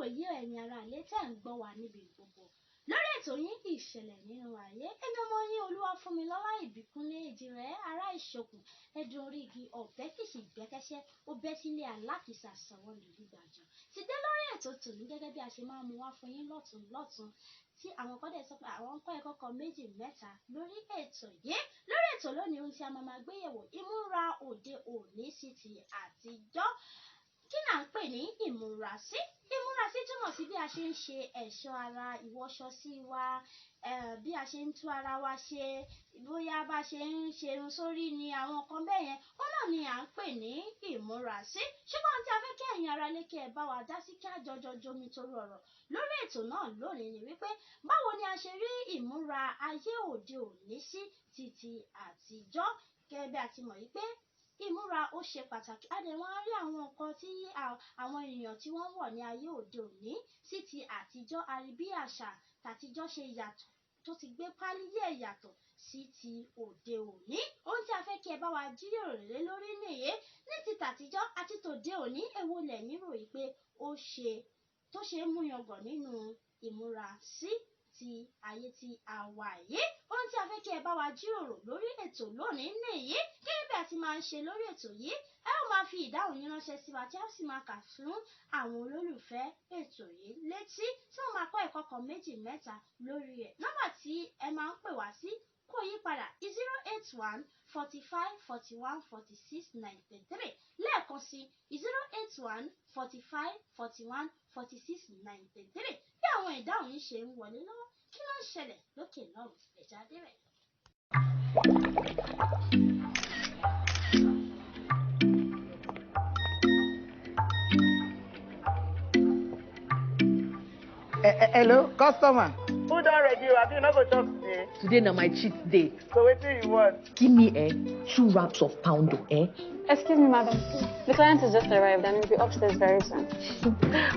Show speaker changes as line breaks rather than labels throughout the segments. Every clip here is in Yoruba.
Ìwòyí ẹ̀yin ará ilé tẹ́ ń gbọ́ wa níbi gbogbo. Lórí ètò yín Ìṣẹ̀lẹ̀ Nínú Ayé, èmi ọmọ yín Olúwafúnmilọ́lá Ìbíkúnlé Èjìrẹ́ ará Ìṣokùn, ẹ̀dùn orí igi ọ̀bẹ kìsì gbẹ́kẹ́ṣẹ́, ó bẹ́ sílé alákìsà sanwó lórí gbàjọ. Ti dé lórí ètò tòní gẹ́gẹ́ bí a ṣe máa mú wá fún yín lọ́tùn lọ́tùn tí àwọn kan dẹ̀ sọ pé àwọn ń kọ́ ẹ̀kọ́ kan méjì mẹ́ta lórí ètò yìí. Lórí ètò lónìí, ohun tí a máa máa gbé yẹ̀wò, ìmúra òde òní sí ti àtijọ́. Kí là ń pè ní ìmúrasí? Ìmúrasí túmọ̀ sí bí a ṣe ń ṣe ẹ̀ṣọ́ ara, ìwọṣọ sí wa, bí a ṣe ń tú ara wa ṣe, bóyá bá ṣe ń ṣe irun sórí ni àwọn nǹkan bẹ́ẹ̀ yẹn. Ó náà ni à ń pè ní ìmúrasí. Ṣùgbọ́n ohun tí a fẹ́ kí ẹ̀yin ará ilé kí ẹ bá wa dá sí kí a jọjọ jomi torí ọ̀rọ̀ lórí ètò náà lónìí ni wípé báwo ni a ṣe rí ìmúra ayé òde òní sí titi àtijọ́? Gẹ́gẹ́ bí a ti mọ̀ wípé ìmúra ó ṣe pàtàkì. A dẹ̀ wọ́n rí àwọn nǹkan tí àwọn èèyàn tí wọ́n wọ̀ ní ayé òde òní sí ti àtijọ́. A rí bí àṣà tàtijọ́ ṣe yàtọ̀ tó ti gbé pálí díẹ̀ yàtọ̀ sí ti òde òní. Ohun tí a fẹ́ kí ẹ bá wa jíròrò lé lórí nìyí. Ní ti tàtijọ́ àti tòde òní, èwo lẹ̀yin rò wípé ó ṣe tó ṣe é mú yangàn nínú ìmúra sí ti ayé tí a wà yìí? Ohun tí a fẹ́ kí ẹ bá wa jíròrò lórí ètò lónìí nìyí. Gẹ́gẹ́ bí a ti máa ń ṣe lórí ètò yìí, ẹ ó máa fi ìdáhùn yín ránṣẹ́ sí wa tí a sì máa kà fún àwọn olólùfẹ́ ètò yìí létí tí wọ́n máa kọ́ ẹ̀kọ́ kan méjì mẹ́ta lórí ẹ̀. Nọ́mbà tí ẹ máa ń pè wá sí kò yí padà, 081 45 41 46 93. Lẹ́ẹ̀kan sí, 081 45 41 46 93. Bí àwọn ìdáhùn yín ṣe ń wọlé lọ́wọ́, kí ló ń ṣẹlẹ̀ lókè lọ́hùn? Ẹ̀já débẹ̀.
Hello, customer.
Food don ready o, abi you no go chop today?
Today na my cheat day.
So wetin you want?
Give me 2 wraps of poundo, eh?
Excuse me, madam. The client has just arrived and he'll be upstairs very soon.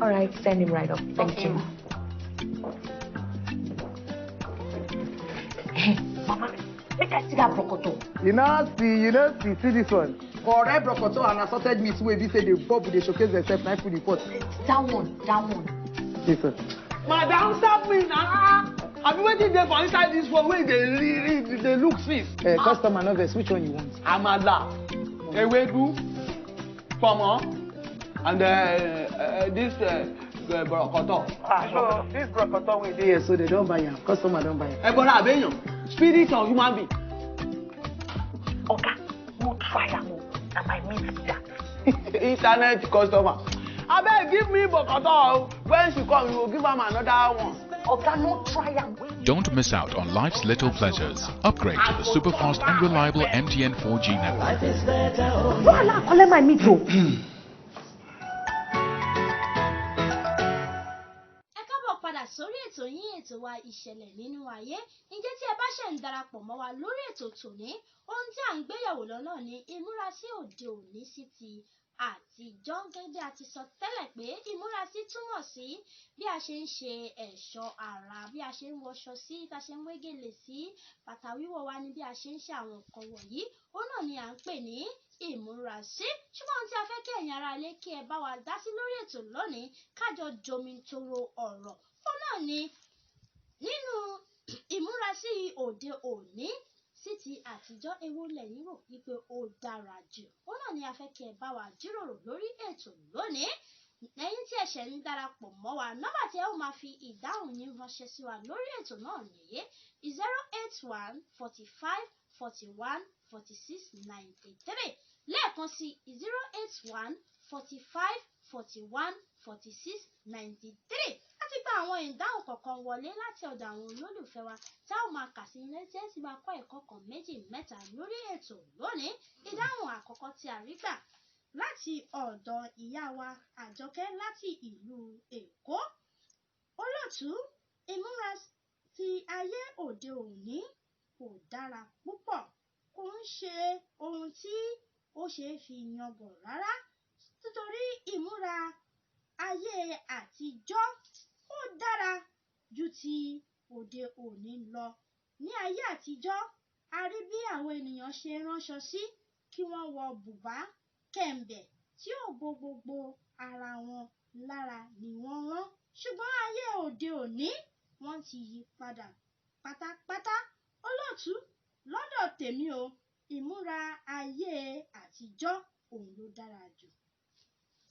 All right, send him right up. Thank
Okay,
you.
ma.
Hey, mama, make I see that brokoto.
You know, see, see this one. Correct brokoto and assorted meat wey be say the bubble dey showcase themselves na food report.
That one, that one.
This one.
Madam, stop me na. Abi wetin dey for inside this one wey dey really dey look sweet?
Customer, no vex, which one you want?
Amala, ewedu, pomo, and this brokoto.
Ah, no, this brokoto wey dey
Dey here so they don buy am. Customer don buy am.
Ebora abeyan, spirit or human being?
Oga, no try am o. Na my meat be that.
Internet customer. Abeg give me brokoto o. When she come, you go give am another one.
Oga, no try am.
Don't miss out on life's little pleasures. Upgrade to the super fast and reliable MTN 4G network.
No allow collect my meat o.
Ẹ káàbọ̀ padà sórí ètò yín, ètò wa Ìṣẹ̀lẹ̀ Nínú Ayé. Ǹjẹ́ tí ẹ bá ṣẹ̀ ń darapọ̀ mọ́ wa lórí ètò tòní, ohun tí à ń gbéyẹ̀wò lọ́nà ni ìmúrasí òde òní sí ti àtijọ́. Gẹ́gẹ́ bí a ti sọ tẹ́lẹ̀ pé ìmúrasí túmọ̀ sí bí a ṣe ń ṣe ẹ̀ṣọ́ ara, bí a ṣe ń wọṣọ sí, bí a ṣe ń wé gèlè sí, bàtà wíwọ̀ wa ni bí a ṣe ń ṣe àwọn nǹkan wọ̀nyí. Òun náà ni à ń pè ní ìmúrasí. Ṣùgbọ́n ohun tí a fẹ́ kí ẹ̀yin ará ilé kí ẹ bá wa dá sí lórí ètò lónìí, kájọ jomitoro ọ̀rọ̀. Òun náà ni nínú ìmúrasí òde òní sí ti àtijọ́, èwo lẹ̀yin rò wípé ó dára jù? Òun náà ni a fẹ́ kí ẹ bá wa jíròrò lórí ètò lónìí. Ẹ̀yin tí ẹ ṣẹ̀ ń darapọ̀ mọ́ wa, nọ́mbà tí ẹ ó máa fi ìdáhùn yín ránṣẹ́ sí wa lórí ètò náà nìyí, 081 45 41 46 93. Lẹ́ẹ̀kan sí, 081 45 41 46 93. A ti gba àwọn ìdáhùn kọ̀ọ̀kan wọlé láti ọ̀dọ̀ àwọn olólùfẹ́ wa tá ò máa kà sí ilé tí ẹ sì máa kọ́ ẹ̀kọ́ kan méjì mẹ́ta lórí ètò lónìí. Ìdáhùn àkọ́kọ́ tí a rí gbà láti ọ̀dọ̀ ìyá wa Àjọkẹ́ láti ìlú Èkó. Olóòtú, ìmúra ti ayé òde òní kò dára púpọ̀, kò ń ṣe ohun tí ó ṣe é fi yangàn rárá, nítorí ìmúra ayé àtijọ́ ó dára ju ti òde òní lọ. Ní ayé àtijọ́, a rí bí àwọn ènìyàn ṣe ránṣọ sí kí wọ́n wọ bùbá kẹ̀m̀bẹ̀ tí ó bo gbogbo ara wọn lára ni wọ́n rán. Ṣùgbọ́n ayé òde òní wọ́n ti yí padà pátápátá. Olóòtú, lọ́dọ̀ tèmi o, ìmúra ayé àtijọ́ òun ló dára jù.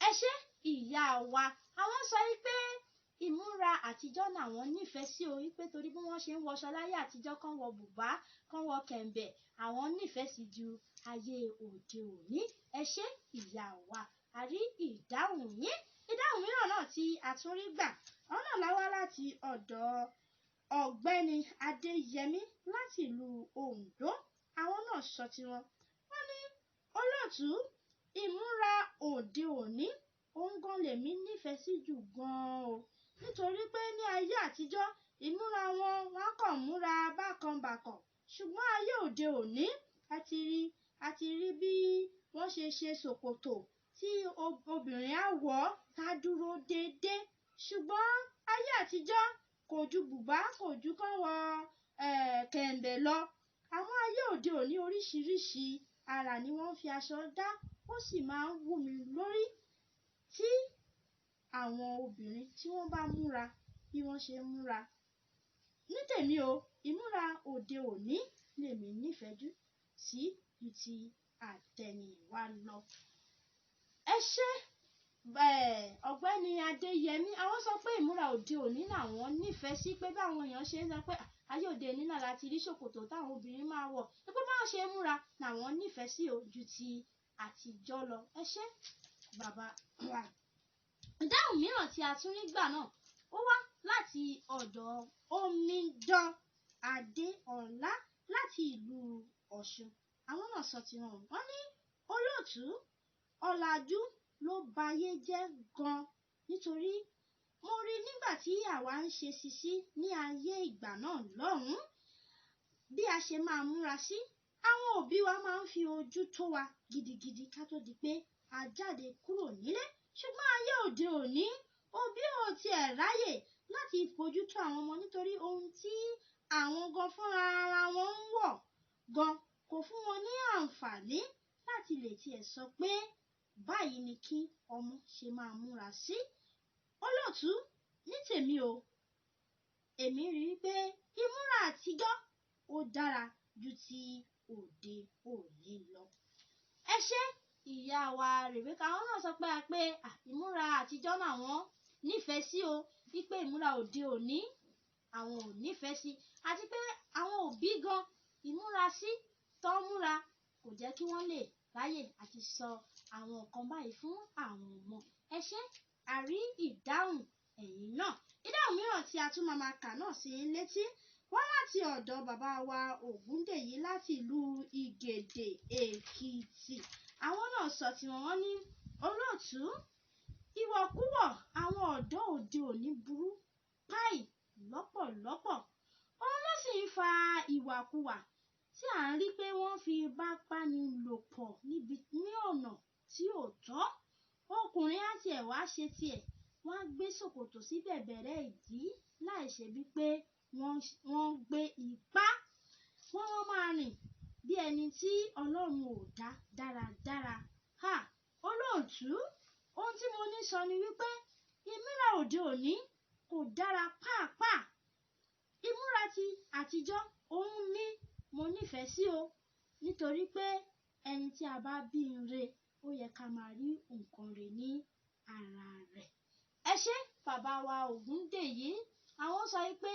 Ẹ ṣé ìyá wa, àwọn sọ wípé ìmúra àtijọ́ làwọn nífẹ̀ẹ́ sí o, wípé torí bí wọ́n ṣe ń wọṣọ láyé àtijọ́, kán wọ bùbá, kán wọ kẹ̀m̀bẹ̀, àwọn nífẹ̀ẹ́ sí ju ayé òde òní. Ẹ ṣé ìyá wa, a rí ìdáhùn yín. Ìdáhùn mìíràn náà tí a tún rí gbà, ọ̀nà náà wá láti ọ̀dọ̀ Ọ̀gbẹ́ni Adéyẹmí láti ìlú Oǹdó. Àwọn náà sọ tiwọn. Wọ́n ní olóòtú, ìmúra òde òní òun gan lèmi nífẹ̀ẹ́ sí jù gan-an o, nítorí pé ní ayé àtijọ́ ìmúra wọn, wọn kàn múra bákan bàkàn. Ṣùgbọ́n ayé òde òní, a ti rí bí wọ́n ṣe ṣe ṣòkòtò tí obìnrin á wọ̀ tá dúró déédéé. Ṣùgbọ́n ayé àtijọ́ kò ju bùbá, kò ju kán wọ kẹ̀m̀bẹ̀ lọ. Àwọn ayé òde òní, oríṣiríṣi àrà ni wọ́n fi aṣọ dá, ó sì máa ń wú mi lórí tí àwọn obìnrin tí wọ́n bá múra bí wọ́n ṣe ń múra. Ní tèmi o, ìmúra òde òní lèmi nífẹ̀ẹ́ jù sí ju ti àtẹ̀yìnwá lọ. Ẹ ṣé Ọ̀gbẹ́ni Adéyẹmí, àwọn sọ pé ìmúra òde òní làwọn nífẹ̀ẹ́ sí, pé báwọn èèyàn ṣe ń sọ pé ayé òde òní náà láti rí ṣòkòtò táwọn obìnrin máa wọ̀, pé báwọn ṣe ń múra làwọn nífẹ̀ẹ́ sí o ju ti àtijọ́ lọ. Ẹ ṣé bàbá wa. Ìdáhùn mìíràn tí a tún rí gbà náà, ó wá láti ọ̀dọ̀ Omidan Adéọlá láti ìlú Ọ̀ṣun. Àwọn náà sọ tiwọn. Wọ́n ní olóòtú, ọ̀làjú ló bayé jẹ́ gan, nítorí mo rí nígbà tí àwa ń ṣe sisí ní ayé ìgbà náà lọ́hùn-ún, bí a ṣe máa múra sí, àwọn òbí wa máa ń fi ojú tó wa gidigidi ká tó di pé a jáde kúrò nílé. Ṣùgbọ́n ayé òde òní, òbí ò tiẹ̀ ráyè láti fojú tó àwọn ọmọ, nítorí ohun tí àwọn gan fúnra ara wọn ń wọ̀ gan kò fún wọn ní àǹfààní láti lè tiẹ̀ sọ pé báyìí ni kí ọmọ ṣe máa múra sí. Olóòtú, ní tèmi o, èmi rí i pé ìmúra àtijọ́ ó dára ju ti òde òní lọ. Ẹ ṣé ìyá wa Rèbékà, àwọn náà sọ pé pé ìmúra àtijọ́ làwọn nífẹ̀ẹ́ sí o, wípé ìmúra òde òní àwọn ò nífẹ̀ẹ́ sí, àti pé àwọn òbí gan ìmúra sí tó ń múra kò jẹ́ kí wọ́n lè ráyè àti sọ àwọn nǹkan báyìí fún àwọn ọmọ. Ẹ ṣé, a rí ìdáhùn ẹ̀yin náà. Ìdáhùn mìíràn tí a tún máa máa kà náà sí létí wá láti ọ̀dọ̀ bàbá wa Ògúndèyí láti ìlú Ìgèdè Èkìtì. Àwọn náà sọ tiwọn. Wọ́n ní olóòtú, ìwọ̀kuwọ̀ àwọn ọ̀dọ́ òde òní burú páì lọ́pọ̀lọpọ̀, òun ló sì ń fa ìwàkuwà tí à ń rí pé wọ́n fi bá báni lò pọ̀ níbi ní ọ̀nà tí ò tọ́. Ọkùnrin á tiẹ̀ wá ṣe tiẹ̀, wọ́n á gbé ṣòkòtò sí bẹ̀bẹ̀rẹ̀ ìdí láì ṣe bí pé wọ́n gbé ipá. Wọ́n máa rìn bí ẹni tí Ọlọ́run ò dá dáradára. Ha! Olóòtú, ohun tí mo ní sọ ni wípé ìmúra òde òní kò dára pàápàá. Ìmúra ti àtijọ́ òun ni mo nífẹ̀ẹ́ sí o, nítorí pé ẹni tí a bá bí ire, ó yẹ ká máa rí nǹkan rẹ̀ ní ara rẹ̀. Ẹ ṣé bàbá wa Ògúndèyí, àwọn sọ wípé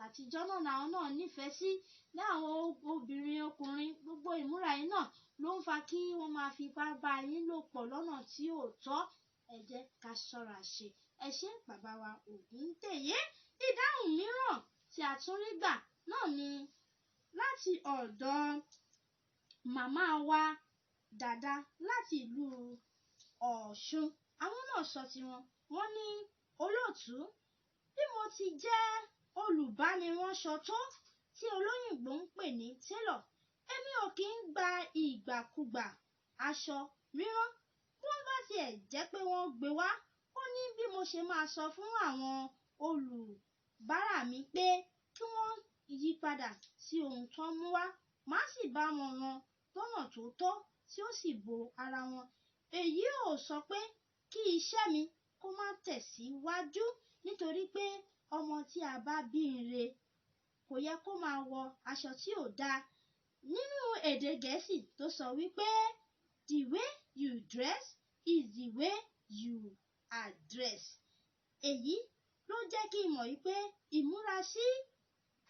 àtijọ́ náà làwọn náà nífẹ̀ẹ́ sí, ní àwọn obìnrin ọkùnrin gbogbo ìmúra yìí náà ló ń fa kí wọ́n máa fipá bá yín lò pọ̀ lọ́nà tí ò tọ́. Ẹ jẹ́ ká ṣọ́ra ṣe. Ẹ ṣé bàbá wa Ògúndèyí. Ìdáhùn mìíràn tí a tún rí gbà náà ni láti ọ̀dọ̀ màmá wa Dàda láti ìlú Ọ̀ṣun. Àwọn náà sọ tiwọn. Wọ́n ní olóòtú, bí mo ti jẹ́ olùbániránṣọ tó tí olóyìnbó ń pè ní tailor, èmi ò kí ń gba ìgbàkúgbà aṣọ rírán. Bí wọ́n bá tiẹ̀ jẹ́ pé wọ́n gbé wá, ó ní bí mo ṣe máa sọ fún àwọn olùbárà mi pé kí wọ́n yí padà sí ohun tó ń mú wá, màá sì bá wọn rán lọ́nà tó tọ́ tí ó sì bo ara wọn. Èyí ò sọ pé kí iṣẹ́ mi kó má tẹ̀síwájú. Nítorí pé ọmọ tí a bá bí ire kò yẹ kó máa wọ aṣọ tí ò dáa. Nínú èdè Gẹ̀ẹ́sì tó sọ wípé the way you dress is the way you address. Èyí ló jẹ́ kí n mọ̀ wípé ìmúrasí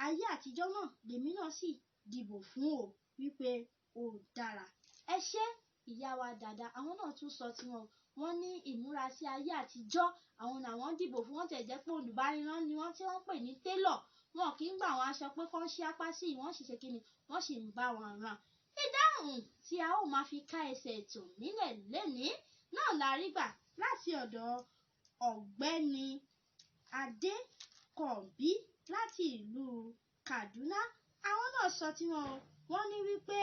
ayé àtijọ́ náà lèmi náà sì dìbò fún o wípé ó dára. Ẹ ṣé ìyá wa dàda, àwọn náà tún sọ tiwọn. Wọ́n ní ìmúrasí ayé àtijọ́ àwọn làwọn dìbò fún. Wọ́n tẹ̀ jẹ́ pé olùbánirán ni wọ́n tí wọ́n ń pè ní télọ̀. Wọn kì í gbà àwọn aṣọ pé kán ṣí apá sí, wọ́n sì ṣe kíni, wọ́n sì ń bá wọn rán. Ìdáhùn tí a ó máa fi ká ẹsẹ̀ ètò nílẹ̀ lénìí náà la rí gbà láti ọ̀dọ̀ Ọ̀gbẹ́ni Adékànbí láti ìlú Kaduna. Àwọn náà sọ tiwọn o. Wọ́n ní wípé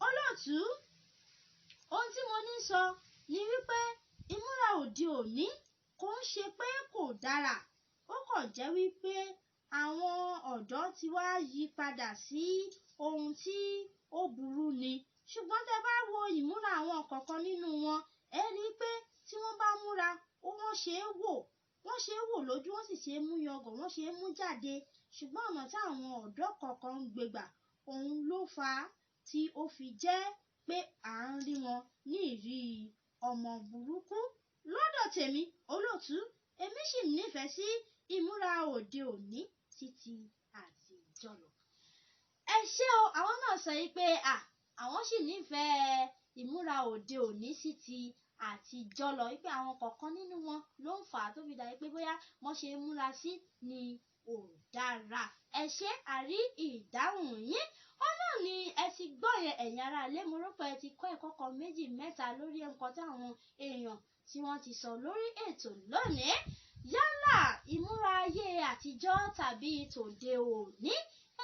olóòtú, ohun tí mo ní sọ ni wípé ìmúra òde òní kò ń ṣe pé kò dára. Ó kàn jẹ́ wípé àwọn ọ̀dọ́ ti wá yí padà sí ohun tí ó burú ni. Ṣùgbọ́n tẹ bá wo ìmúra àwọn kọ̀ọ̀kan nínú wọn, ẹ rí i pé tí wọ́n bá múra, wọ́n ṣe é wò, wọ́n ṣe é wò lójú, wọ́n sì ṣe é mú yangàn, wọ́n ṣe é mú jáde. Ṣùgbọ́n ọ̀nà tí àwọn ọ̀dọ́ kọ̀ọ̀kan ń gbé gbà, òun ló fà á tí ó fi jẹ́ pé à ń rí wọn ní ìrí ọmọ burúkú. Lọ́dọ̀ tèmi, olóòtú, èmi sì nífẹ̀ẹ́ sí ìmúra òde òní títí àtijọ́ lọ. Ẹ ṣé o, àwọn náà sọ yìí pé àwọn sì nífẹ̀ẹ́ ìmúra òde òní sí ti àtijọ́ lọ, wípé àwọn kọ̀ọ̀kan nínú wọn ló ń fà á tó fi dàbí pé bóyá wọ́n ṣe ń múra sí ni ò dára. Ẹ ṣé, àrí ìdáhùn yín. Ó náà ni ẹ ti gbọ́ yẹn, ẹ̀yin ará ilé. Mo rò pé ẹ ti kọ́ ẹ̀kọ́ kan, méjì, mẹ́ta lórí nǹkan tí àwọn èèyàn tí wọ́n ti sọ lórí ètò lónìí. Yálà ìmúra ayé àtijọ́ tàbí tòde òní,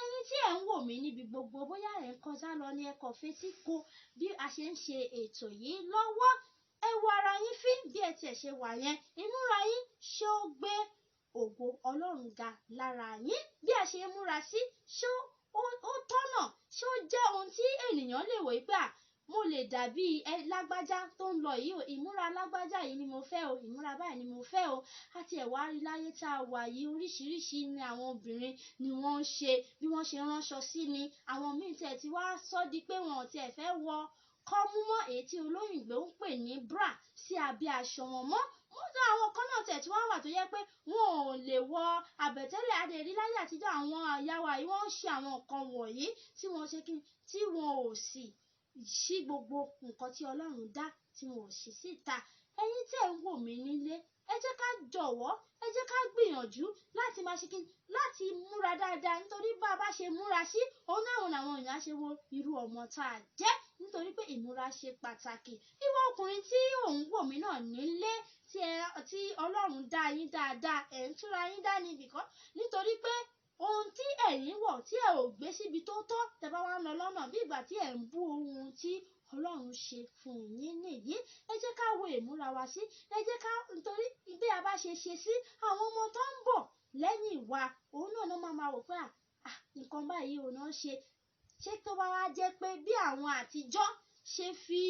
ẹ̀yin tí ẹ̀ ń wò mí níbi gbogbo, bóyá ẹ̀ ń kọjá lọ ní ẹ kàn fetí ko bí a ṣe ń ṣe ètò yìí lọ́wọ́. Ẹ wo ara yín fín bí ẹ tiẹ̀ ṣe wà yẹn. Ìmúra yín ṣé ó gbé ògo Ọlọ́run ga lára yín? Bí ẹ ṣe ń múra sí, ṣé ó tọ̀nà? Ṣé ó jẹ́ ohun tí ènìyàn lè wò pé mo lè dàbí ẹ lágbájá tó ń lọ yìí o, ìmúra lágbájá yìí ni mo fẹ́ o, ìmúra báyìí ni mo fẹ́ o. Àti ẹ̀ wá rí láyé tá a wà yìí, oríṣiríṣi ni àwọn obìnrin ni wọ́n ń ṣe, bí wọ́n ṣe ránṣọ sí ni. Àwọn míì tiẹ̀ ti wá sọ di pé wọn ò tiẹ̀ fẹ́ wọ kọ́mú mọ́, èyí tí olóyìnbó ń pè ní bra, sí abẹ́ aṣọ wọn mọ́. Mọ́tò àwọn kan náà tẹ̀ tí wọ́n wà tó yẹ pé wọn ò lè wọ àbẹ̀tẹ́lẹ̀. Adẹ̀rí láyé àtijọ́ àwọn ìyá wa yìí wọ́n ń ṣe àwọn nǹkan wọ̀nyí tí wọ́n ṣe kí tí wọn ò sì ṣí gbogbo nǹkan tí Ọlọ́run dá tí wọn ò ṣí síta. Ẹ̀yin tí ẹ̀ ń wò mí nílé, ẹ jẹ́ ká jọ̀wọ́, ẹ jẹ́ ká gbìyànjú láti máa ṣe kí láti múra dáadáa, nítorí bá a bá ṣe múra sí, òun náà làwọn èèyàn á ṣe wo irú ọmọ tá a jẹ́, nítorí pé ìmúra ṣe pàtàkì. Ìwọ ọkùnrin tí ò ń wò mí náà nílé, tí Ọlọ́run dá yín dáadáa, ẹ̀ ń túra yín dá níbì kan, nítorí pé ohun tí ẹ̀yin wọ̀ tí ẹ ò gbé síbi tó tọ́, tẹ́ bá wá ń lọ lọ́nà bí ìgbà tí ẹ̀ ń bú ohun tí Ọlọ́run ṣe fún yín nìyí. Ẹ jẹ́ ká wo ìmúra wa sí, ẹ jẹ́ ká, nítorí bí a bá ṣe ṣe sí, àwọn ọmọ tó ń bọ̀ lẹ́yìn wa, òun náà ló máa wò pé nǹkan báyìí òun náà ṣe. Ṣé tó bá wá jẹ́ pé bí àwọn àtijọ́ ṣe fi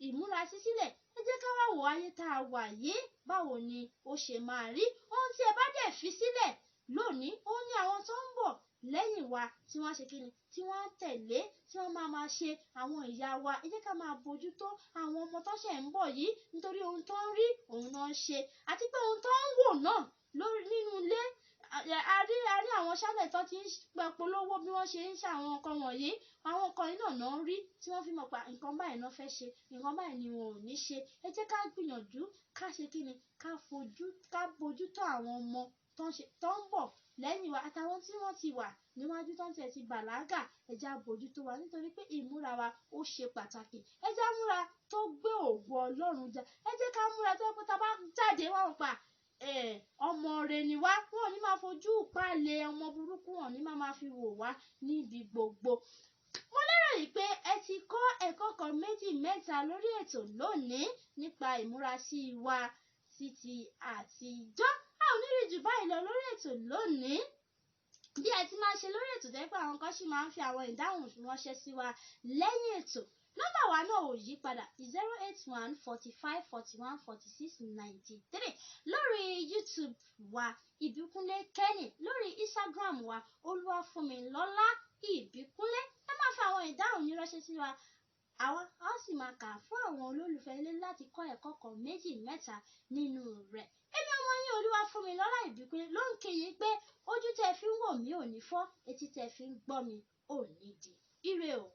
ìmúra sí sílẹ̀, ẹ jẹ́ ká wá wo ayé tá a wà yìí, báwo ni ó ṣe máa rí? Ohun tí ẹ bá dẹ̀ fi sílẹ̀ lónìí, ó ní àwọn tó ń bọ̀ lẹ́yìn wa tí wọ́n ṣe kíni, tí wọ́n tẹ̀lé, tí wọ́n máa máa ṣe àwọn ìyá wa. Ẹ jẹ́ ká máa bójútó àwọn ọmọ tó ṣẹ̀ ń bọ̀ yìí, nítorí ohun tó ń rí òun náà ń ṣe, àti pé ohun tó ń wò náà lórí nínú ilé. A rí àwọn ṣálẹ̀ tó ti ń polówó bí wọ́n ṣe ń ṣe àwọn nǹkan wọ̀nyí. Àwọn nǹkan yìí náà náà ń rí tí wọ́n fi mọ̀ pé nǹkan báyìí náà fẹ́ ṣe, nǹkan báyìí ni wọn ò ní ṣe. Ẹ jẹ́ ká gbìyànjú ká ṣe kíni, ká bójútó àwọn ọmọ tó ń bọ̀ lẹ́yìn wa àtàwọn tí wọ́n ti wà níwájú tó ń tiẹ̀ ti bàlágà. Ẹ jẹ́ á bójútó wa, nítorí pé ìmúra wa ó ṣe pàtàkì. Ẹ jẹ́ á múra tó gbé ògo Ọlọ́run ga. Ẹ jẹ́ ká múra tó jẹ́ pé tá a bá jáde wọ́n pa ọmọ rẹ ni wá, wọn ò ní máa fojú palẹ̀ ọmọ burúkú, wọn ò ní máa fi wò wá níbi gbogbo. Mo lérò yìí pé ẹ ti kọ́ ẹ̀kọ́ kan, méjì, mẹ́ta lórí ètò lónìí nípa ìmúrasí wa títí àtijọ́. A ò ní rí jù báyìí lọ lórí ètò lónìí. Bí ẹ ti máa ṣe lórí ètò, jẹ́ pé àwọn kan sì máa ń fi àwọn ìdáhùn ránṣẹ́ sí wa lẹ́yìn ètò. Nọ́mbà wa náà ò yí padà, 081 45 41 46 93. Lórí YouTube wa, Ìbíkúnlé Kenny. Lórí Instagram wa, Olúwafúnmilọ́lá Ìbíkúnlé. Ẹ máa fi àwọn ìdáhùn yín ránṣẹ́ sí wa, àwa a ó sì máa kà á fún àwọn olólùfẹ́ ilé láti kọ́ ẹ̀kọ́ kan, méjì, mẹ́ta nínú rẹ̀. Èmi ọmọ yín, Olúwafúnmilọ́lá Ìbíkúnlé, ló ń kéye pé ojú tẹ́ fi ń wò mí ò ní fọ́, etí tẹ́ fi ń gbọ́ mi ò ní di. Ire o.